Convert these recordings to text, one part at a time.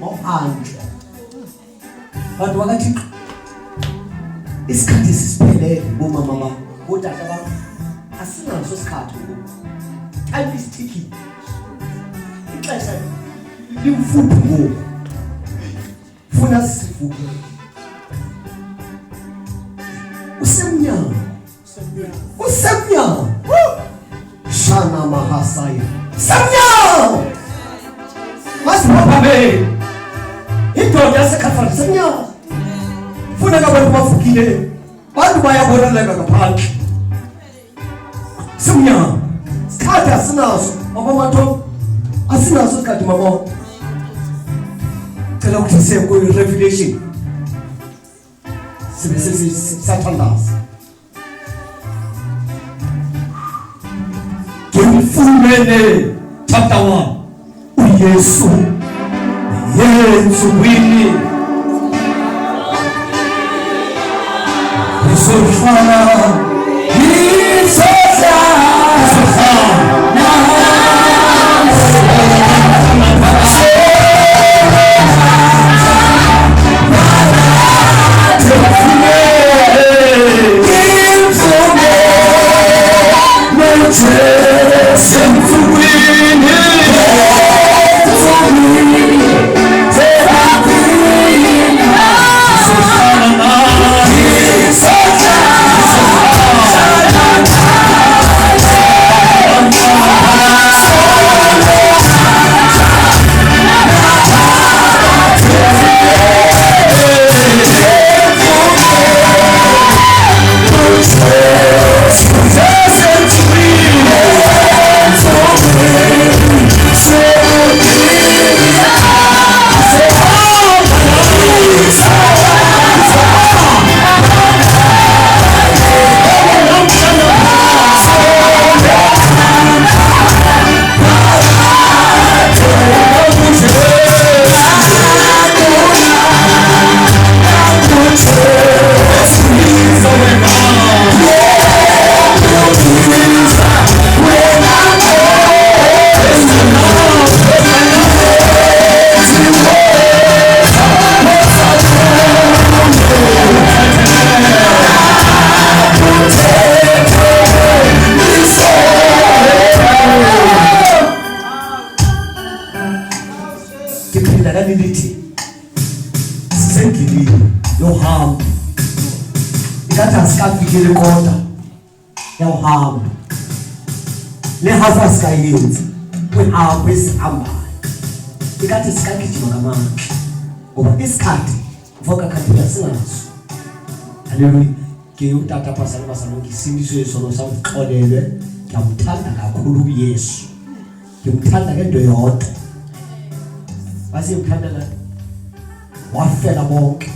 Mawuhanjwe. Bantu bakaThixo. Isikhathi sisiphelele bomama bam, botata bam. Asinaso isikhathi ngoku. Time is ticking. Ixesha limfuphi ngoku. Funa sivuke. Usemnyango. Usemnyango. Shana mahasaya. Semnyango. Masiphaphamele. Indoda yaseKhalvari semnyango. Funeka abantu bavukile. Bantu bayaboneleka ngaphandle. Semnyango. Sikhathi asinaso. Mama Mathombo. Asinaso isikhathi mama. Cela ukuthi siye kwi-revelation. Sibe sesisathandaza. Ngimfumene chapter 1 uYesu yensukwini izohlala Ngiphinda kanilithi sisendleleni yohambo ikade asikafikeli kodwa yawuhamba le hafu asikayenzi kwihambo esihambayo ikade sikagijima ngamandla ngoba isikhathi mfoka khathula sinaso. Haleluya. Ke utata bazali bazalwane ngisindiswe isono sami sixolelwe. Ngiyamthanda kakhulu uYesu. Ngimthanda ngento yodwa. Basiyomthanda la. Wafela bonke.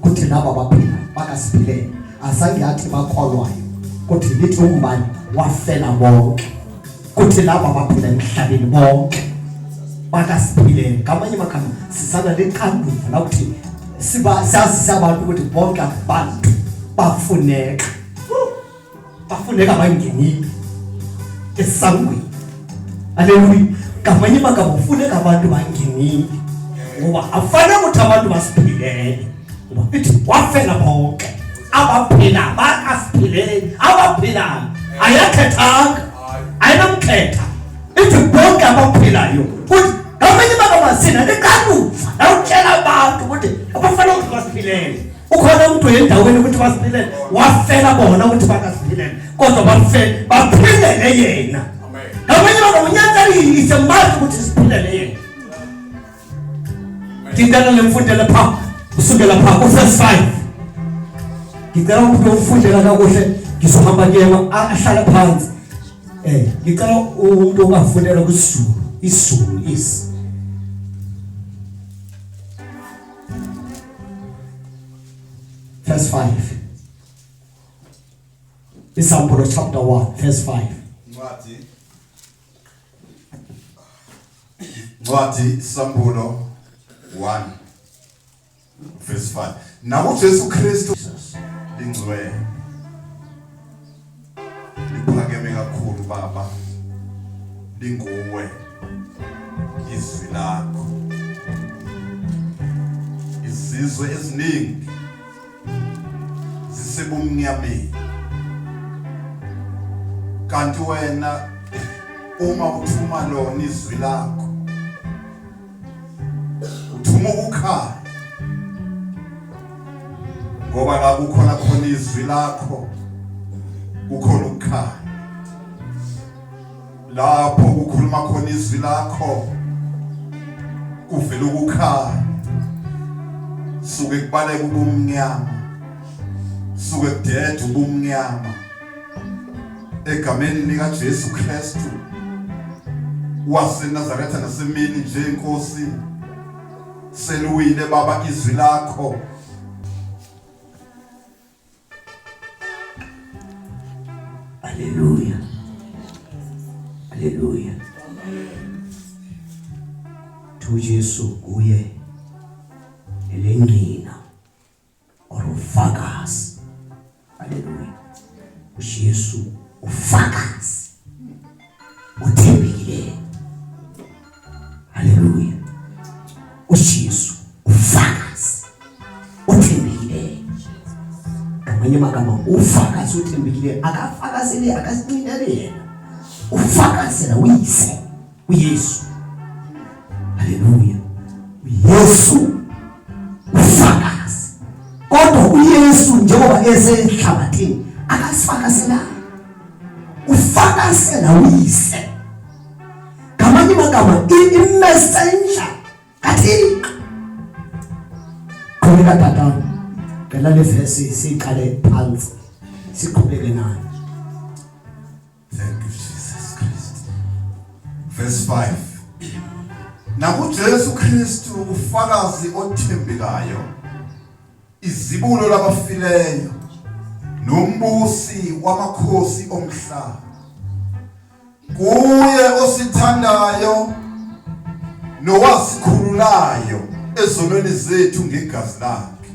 Kuthi laba baphila bakasiphilele. Azange athi bakholwayo. Kuthi lithi umbani wafela bonke. Kuthi laba baphila emhlabeni bonke. Bakasiphilele. Ngamanye amagama sisana liqanduva la ukuthi siba sazise abantu ukuthi bonke abantu bafuneka. Bafuneka bangenile esangweni. Haleluya. Ngamanye amagama ufuneka abantu bangenile ngoba afanele ukuthi abantu basiphilele ngoba ithi wafela bonke abaphila bakasiphilele abaphilayo ayakhethanga ayinamkhetha ithi bonke abaphilayo kuthi ngamanye amagama sina liqaluva nawutshela abantu ukuthi abafanele ukuthi basiphilele ukhona umuntu endaweni ukuthi basiphilele wafela bona ukuthi bakasiphilele kodwa bafele baphilele yena ngamanye amagama unyanzelile mazi ukuthi siphilele yena. Ngicela lemfundele pha kusukela pha ku-verse 5. Ngicela umuntu ofundela kakuhle ngizohamba kuyena ahlale phansi. Ngicela umuntu ongafundela kusiZulu, isiZulu is. Verse 5. Isambulo chapter 1 verse 5. Incwadi Incwadi Isambulo 1 verse 5. NakuJesu Kristu lingcwele. Liphakeme kakhulu Baba. Linguwe izwi lakho. Izizwe eziningi zisebumnyameni, kanti wena uma uthuma lona izwi lakho uthuma ukukhanya, ngoba la kukhona khona izwi lakho kukhona ukukhanya, lapho kukhuluma khona izwi lakho kuvela ukukhanya, suke kubaleka ubumnyama, suke kudeda ubumnyama. Egameni lika Jesu Kristu waseNazaretha nasemini nje inkosi seluwile baba izwi lakho. Haleluya. Haleluya. Tu Jesu kuye elengqina or ufakazi. Haleluya. uJesu ufakazi othembekileyo. Haleluya. uJesu ufakazi othembekileyo. Ngamanye amagama ufakazi othembekileyo akafakazele akasincinele yena, ufakazela uyise uYesu. Haleluya. uYesu ufakazi, kodwa uYesu njengoba esehlabathini akasifakazelanga, ufakazela uyise. Ngamanye amagama i-messenger kaThixo. Qhubeka tata, ngela le verse siyiqale phansi siqhubeke nayo. Thank you Jesus Christ. Verse 5. NakuJesu Kristu ufakazi othembekayo, izibulo labafileyo, nombusi wamakhosi omhlaba. Kuye osithandayo nowasikhululayo ezonweni zethu ngegazi lakhe.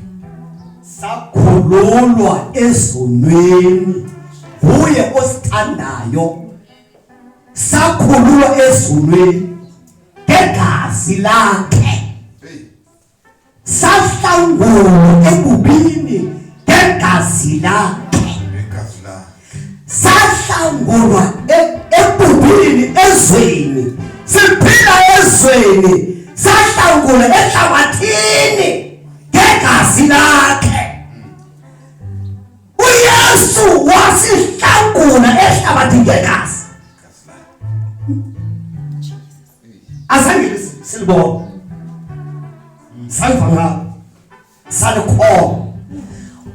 Sakhululwa ezonweni nguye osithandayo, sakhululwa ezonweni ngegazi lakhe. Sahlangulwa ebubini ngegazi lakhe. Ngegazi lakhe. Sahlangulwa ebubini ezweni, siphila ezweni, sahlangulwa ehlabathini ngegazi lakhe. uYesu wasihlangula ehlabathini ngegazi. Azange silibona, saliva ngalo, salikhona,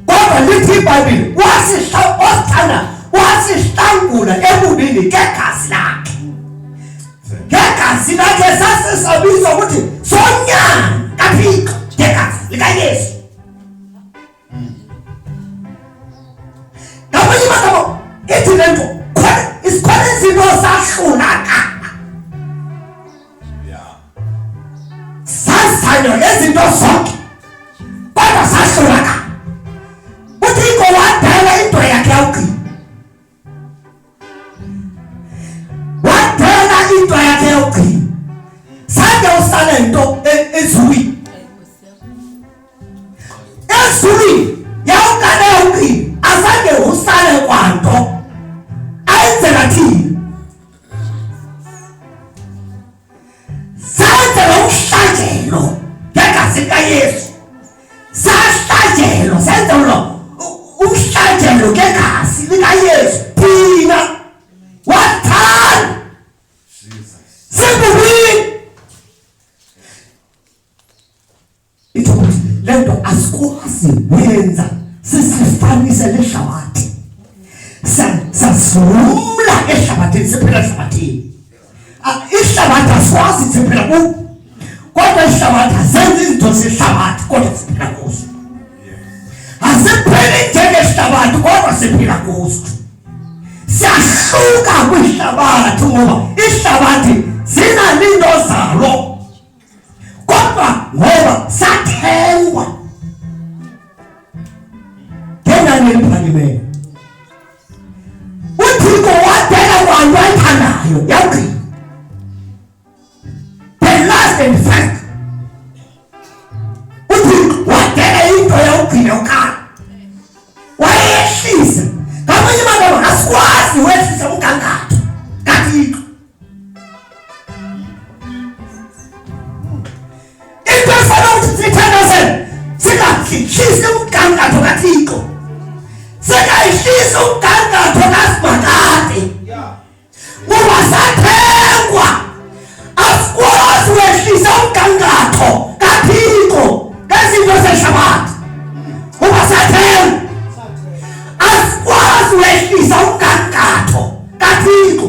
kodwa lithi iBhayibheli wasithanda wasihlangula ebubini ngegazi lakhe. Ngegazi lakhe sasisabizwa ukuthi sonyana kaThixo ngegazi likaYesu. Ngamanye amagama ithi le nto khona isikhona izinto sahlulaka sazanywa ngezinto zonke kodwa sahlulaka. UThixo wadala into yakhe yawugcina, wadala into yakhe yawugcina, zange usale nto ezulwini. Ezulwini yawuqala yawugcina, azange usale kwanto ayenzela thina. Senzela umhlatshelo ngegazi likaYesu, sahlatshelo senzelwa umhlatshelo ngegazi likaYesu thina wathanda sibubini. Itsho ukuthi le nto asikwazi kuyenza sisifanise nehlabathi, sazumla ehlabathini, siphila ehlabathini. Ihlabathi asikwazi siphila kulo, kodwa ihlabathi azenzi izinto zehlabathi, kodwa siphila kuzo. Asiphili njengehlabathi, kodwa siphila kuzo. Siyahluka kwihlabathi ngoba ihlabathi zinalindo zalo, kodwa ngoba sathengwa ngenani eliphakemeyo. uThixo wadela kwanto ayithandayo yawugcina, the last and first. uThixo. Singahlisi umgangatho kaThixo. Singayihlisi umgangatho kaSimakade. Ngoba sathengwa. Asikwazi ukwehlisa umgangatho kaThixo ngezinto zehlabathi. Ngoba sathengwa. Asikwazi ukwehlisa umgangatho kaThixo.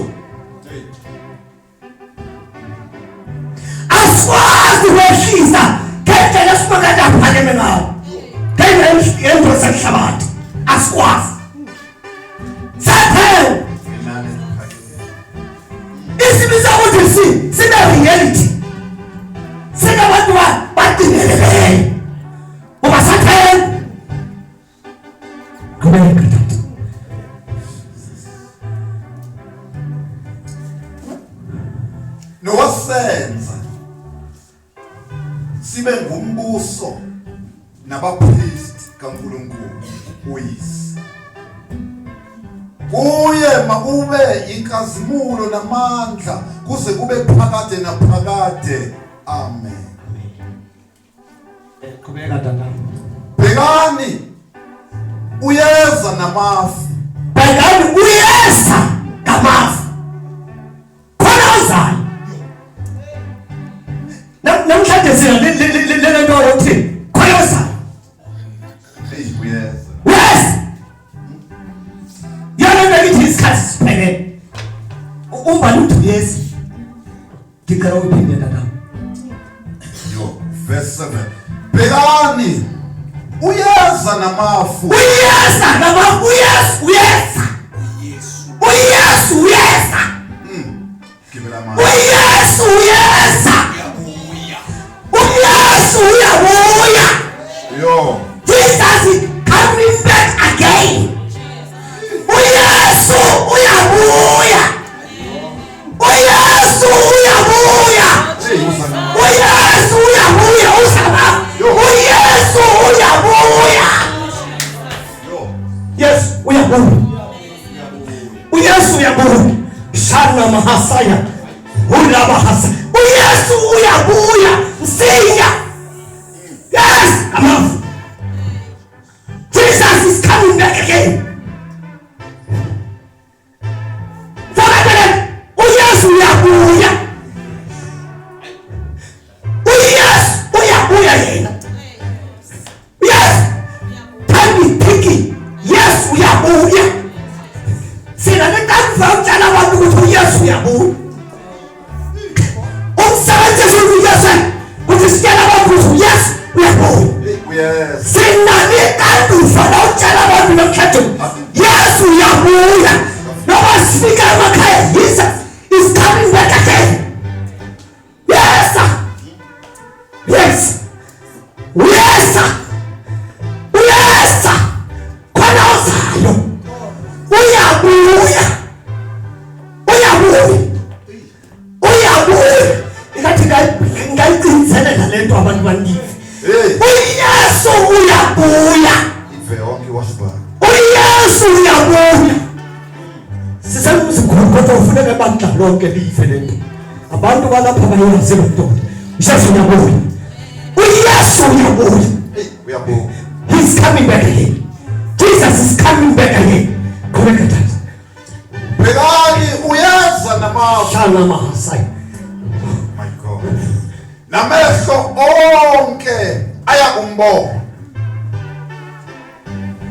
Asikwazi ukwehlisa ngendlela esimakade aphakeme ngayo ngendlela yento zehlabathi asikwazi sathele isibiza ukuthi si sibe reality singabantu bacingeleleyo ngoba sathele. Qhubeka tata. Nowasenza sibe ngumbuso nabapristi kaNkulunkulu uyise. Kuye makube inkazimulo namandla kuze kube phakade naphakade. Amen. Qhubeka tata. Bhekani uyeza namafu. Bhekani uyeza ngamafu. Khona ozayo. Namhlanje sina le nto yokuthi khona ozayo. Hey uyeza. Uyeza. Yona nto ithi isikhathi siphelele. Umbani uthi uyeza. Ngicela uyiphinde tata. Yo, verse 7. Bhekani uyeza namafu. Uyeza namafu, uyeza, uyeza. Uyesu uyeza. Gibela amandla. Uyesu uyeza. Uyesu uyabuya. Yo. Jesus is coming back again. Uyesu uyabuya. Uyesu uyabuya. Hey, uza namafu. Uyesu uyabuya usaba. Uyesu uyabuya. Yo. Yes, uyabuya. Uyesu uyabuya. Shana mahasaya. Ulaba hasa. Uyesu uyabuya. Msinya. Yes, amafu. Jesus is coming back again. Fakatele, uYesu uyabuya. uYesu uyabuya yena. Yes. Time is ticking. Yes, uyabuya. Sina nekamva ukutshela abantu ukuthi uYesu uyabuya. Umsebenzi uYesu ukuthi sitshela abantu ukuthi uYesu uyabuya. Hey, uyeza. Sina nekamva ukutshela abantu namhlanje Yesu uyabuya. Noma sifika emakhaya Jesus is coming back again. Yes. Yes. Yes. Yes. Khona ozayo. Uyabuya. Uyabuya. Uyabuya. Ingathi ngayicinzelela lento abantu baningi. Hey, uYesu uyabuya. ive yonke iwashback. uYesu uyabuya. Sisemzimkhulu kodwa ufuneka ebandla lonke live lento. Abantu balapha bayazi lo nto. uYesu uyabuya. uYesu uyabuya. Hey, uyabuya. He's coming back again. Jesus is coming back again. Qhubeka tata. Bhekani uyeza namafu. Shana mahasaya. My God. Namehlo onke ayakumbona.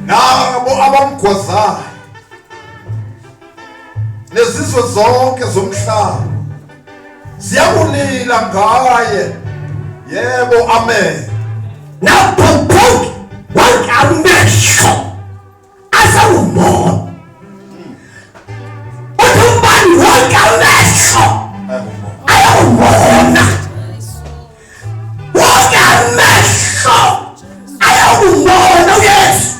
Nabo abamgwazayo. Nezizwe zonke zomhlaba ziyakulila ngaye. Yebo, amen. Nabo bonke wonke amehlo azawumbona. Uthi umbani wonke amehlo Ayakumbona. ayawubona. Wonke amehlo ayawubona uYesu.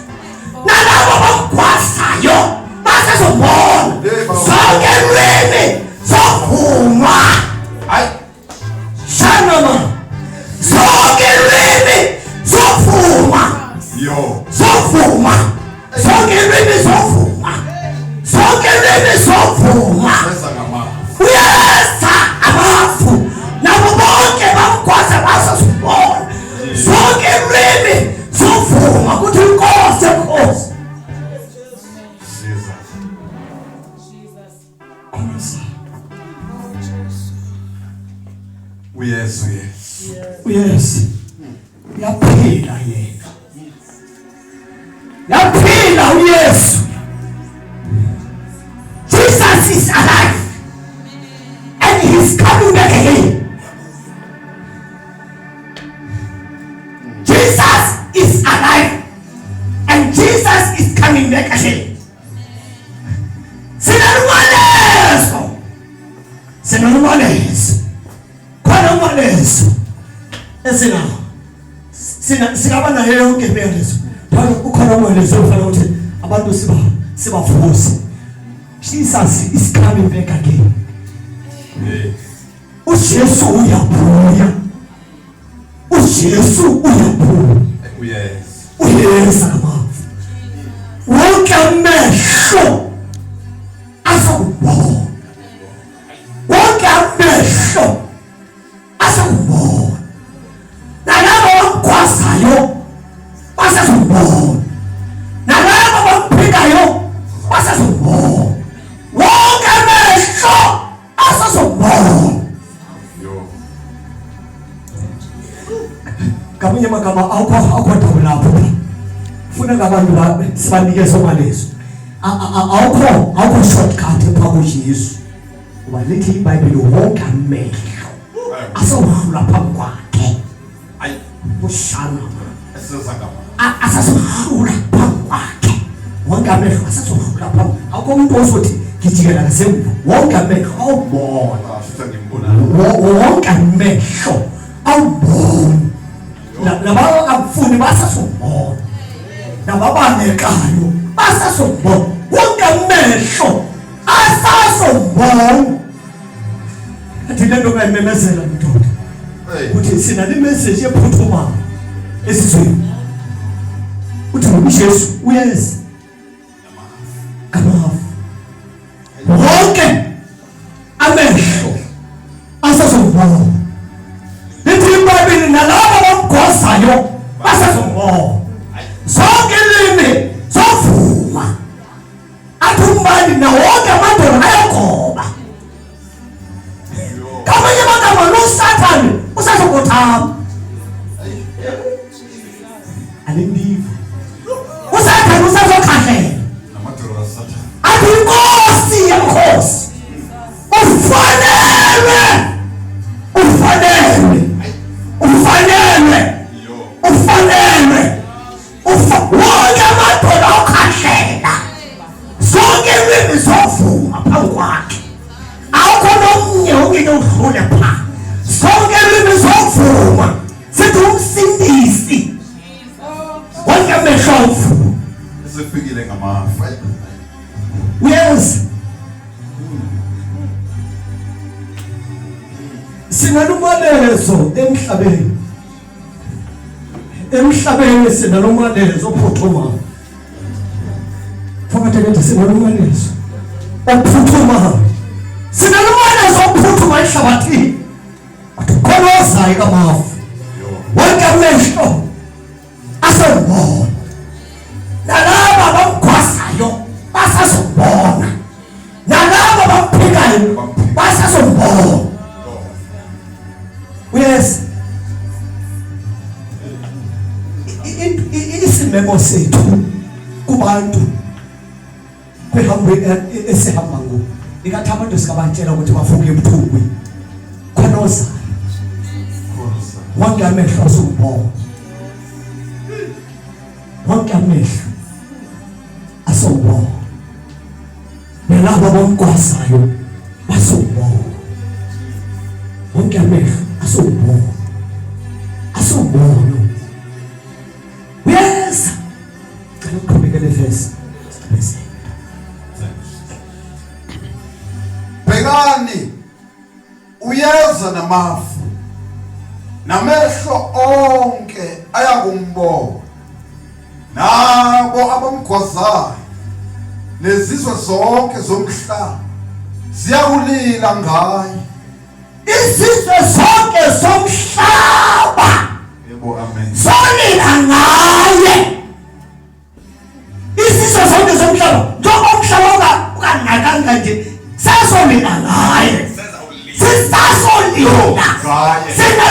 Nalabo abamgwazayo basazobona. Zonke ilwimi zovuma. Hayi, Shanoma. Zonke ilwimi zovuma. yo. Zovuma. Zonke ilwimi zovuma. Uyeza uYesu. Uyeza. Uyaphila yena. Yaphila uYesu. Jesus is alive and he's coming back again. Jesus is alive and Jesus is coming back again. Sinalumalezo. Sinalumalezo. Khona umalezo esinawo. Sina singaba nayo yonke imiyalezo. Phakathi ukhona umalezo ofanele ukuthi abantu siba sibavuse. Jesus is coming back again. uJesu uyabuya. uJesu uyabuya. Uyeza. Uyeza ngamafu. Wonke amehlo azokubona. Wonke amehlo azokubona. Nalabo abamgwazayo basazobona. Nalabo abamphikayo basazobona. Wonke amehlo asazobona. Yo. Ngamanye amagama awukho awukho ndawo lapho. Funa ngabantu sibanikeze umalezo. Awukho awukho shortcut pha kuJesu. Ngoba lithi iBhayibheli wonke amehlo asawudlula phambi kwakhe. Ayi Ushana. eseza ngama. Asasodlula phambi kwakhe. Wonke amehlo asasodlula phambi. Awukho umuntu ozothi ngijikela ngasemva. Wonke amehlo awubona. Ah, futhi ngimbona. Wonke amehlo awubona. Laba abafuni basasubona. Nababanekayo basasubona. Wonke amehlo asasubona. Athi le nto ngayimemezela ndoda. Hey. Uthi sinale message ephuthumayo esizweni. Uthi uJesu uyeza. Ngamafu. Wonke amehlo asazobona. Lithi iBhayibheli nalabo abamgwazayo basazobona. Zonke ilimi zovuma. Athi umbani nawo wonke amadoda ayagoba. Yo. Ngamanye amagama lo Sathane usazokothama. Alindiva. uSathane usazokhahlela. Namadolo kaSathane. Athi inkosi yenkosi ufanelwe ufanelwe ufanelwe Yo. ufanelwe wonke amadoda okhahlela zonke ilwimi zovuma phambi kwakhe awukho nomnye ongeke udlule pha zonke ilwimi zovuma sithi umsindisi wonke amehlo awuvuma Esefikile ngamafu. Ayi. Uyeza. Sinalumalezo emhlabeni. Emhlabeni sinalumalezo ophuthumayo. Phakathi kethi sinalumalezo ophuthumayo. Sinalumalezo ophuthumayo ehlabathini. Kodwa khona ozayo kamafu. Yo. Wonke amehlo asebona. Nalaba abamgwazayo basazobona. Nalaba abamphikayo basazobona. Yo. Uyeza. Isimemo sethu kubantu kwihambo esihamba ngoku. Ikathi abantu sikabatshela ukuthi bavuke ebuthukweni. Khona ozayo. Khosa. Wonke amehlo azobona. Wonke amehlo azobona. Nalabo abamgwazayo bazobona. Wonke amehlo azobona. Azobona. Uyeza. Cela uqhubeke le verse. Sigqibezele. Bhekani uyeza namafu namehlo onke ayakumbona nabo abamgwazayo nezizwe zonke zomhlaba ziyakulila ngaye. Izizwe zonke zomhlaba Yebo, amen. zolila ngaye. Izizwe zonke zomhlaba njengoba umhlaba ungangakanga nje sazolila ngaye. Sisazolila. Ngaye. Sina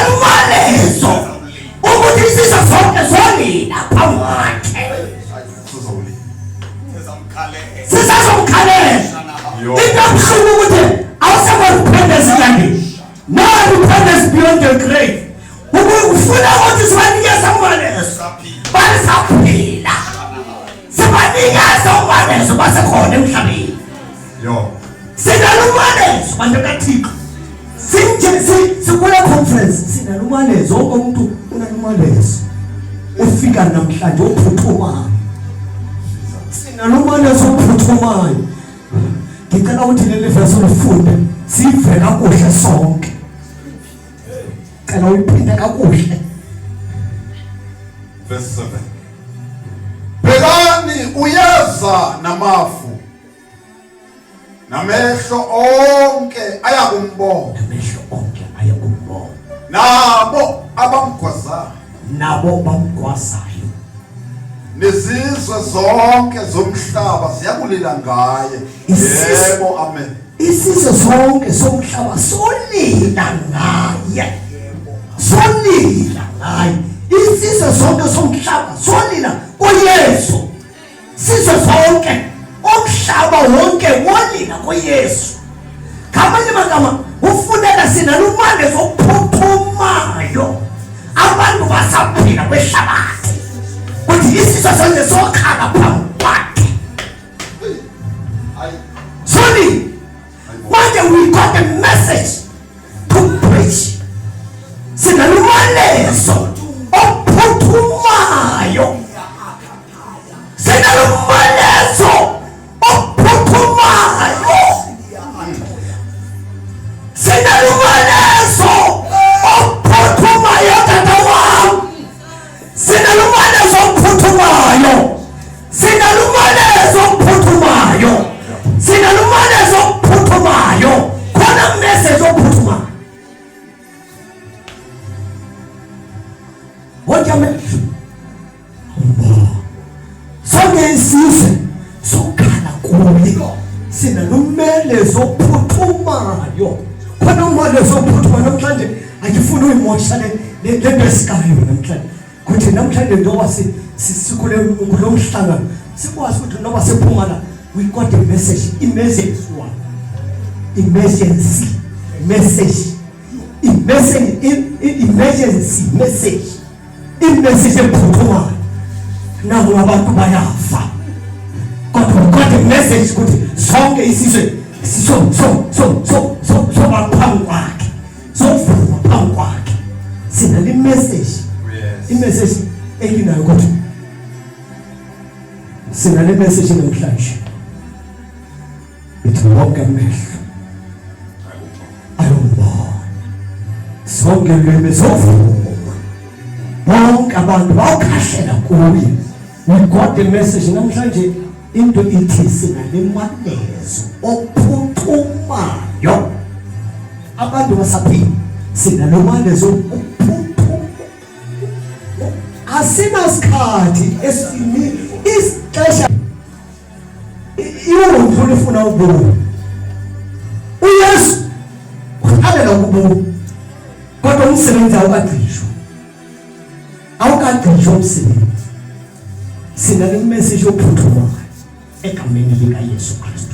the grave. Ufuna ukuthi sibanikeze umalezo basaphila, sibanikeze umalezo basekhona emhlabeni. Yo. Sinalumalezo bantu kaThixo, sinje sikule conference sinalumalezo, wonke umuntu unalumalezo ufika namhlanje ophuthumayo, sinalumalezo ophuthumayo. Ngicela ukuthi leli verse ulifunde sive kakuhle sonke, cela uyiphinde kakuhle. Verse 7. Bhekani uyeza namafu, namehlo onke ayakumbona, namehlo onke ayakumbona, nabo abamgwazayo, nabo bamgwazayo, nezizwe zonke zomhlaba ziyakulila ngaye. Yebo, amen. Isizwe sonke somhlaba solila ngaye, solila ngaye. Isizwe sonke somhlaba solila kuYesu. Sizwe sonke, umhlaba wonke wolila kuYesu. Ngamanye amagama ufuneka sinalumane zophuthumayo, abantu basaphila kwehlabathi, kuthi isizwe sonke sokhala phambi kwakhe. Sorry, manje we got a message to preach. Sinalumalezo ophuthumayo, sinalumalezo ophuthumayo, sinalumalezo ophuthumayo, tata wami, sinalumalezo ophuthumayo, sinalumalezo ophuthumayo, sinalumalezo ophuthumayo, khona message ophuthumayo. Wonke amehlo sonke isizwe sokhala kuye, sinalumelezo ophuthumayo, khona umalezo ophuthumayo namhlanje. Angifuni uyimosha le nto esikayo namhlanje, kuthi namhlanje njengoba sikule kulo mhlangano sikwazi ukuthi noma siphuma la, we got a message, emergency one, emergency message, emergency message, imessage ephuthumayo. Naku abantu bayafa, kodwa we got a message ukuthi sonke isizwe so so so so so soba phambi kwakhe, sovuma phambi kwakhe. Sinale message, imessage enginayo, kodwa sinale message namhlanje ithi wonke amehlo ayombona, sonke lwimi zovuma, bonke abantu bawukhahlela kuye. We got the message namhlanje, into ithi sinalumalezo ophuthumayo, abantu basaphila, sinalumalezo ophuthumayo. Asinasikhathi esini, isixesha iwundlu lifuna ubuya. uYesu uhlalela ukubuya, kodwa umsebenzi awukagqishwa, awukagqishwa umsebenzi. Sinale message ophuthumayo egameni likaYesu Kristu.